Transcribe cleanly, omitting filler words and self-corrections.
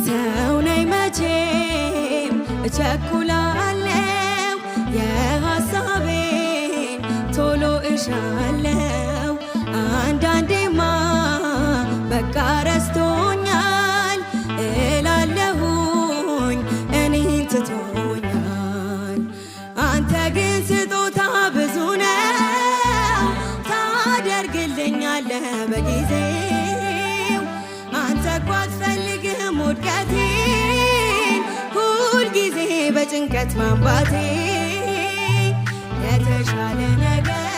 ሰው ነኝ መቼም እቸኩላለው፣ የሐሳቤን ቶሎ እሻለው። አንዳንዴማ በቃ ረስቶኛል እላለሁኝ፣ እኔን ትቶኛል። አንተ ግን ስጦታ ብዙ ነው፣ ታደርግልኛለህ በጊዜው። አንተ እኮ አትፈልግም ውድቀቴን፣ ሁልጊዜ በጭንቀት ማንባቴ። የተሻለ ነገር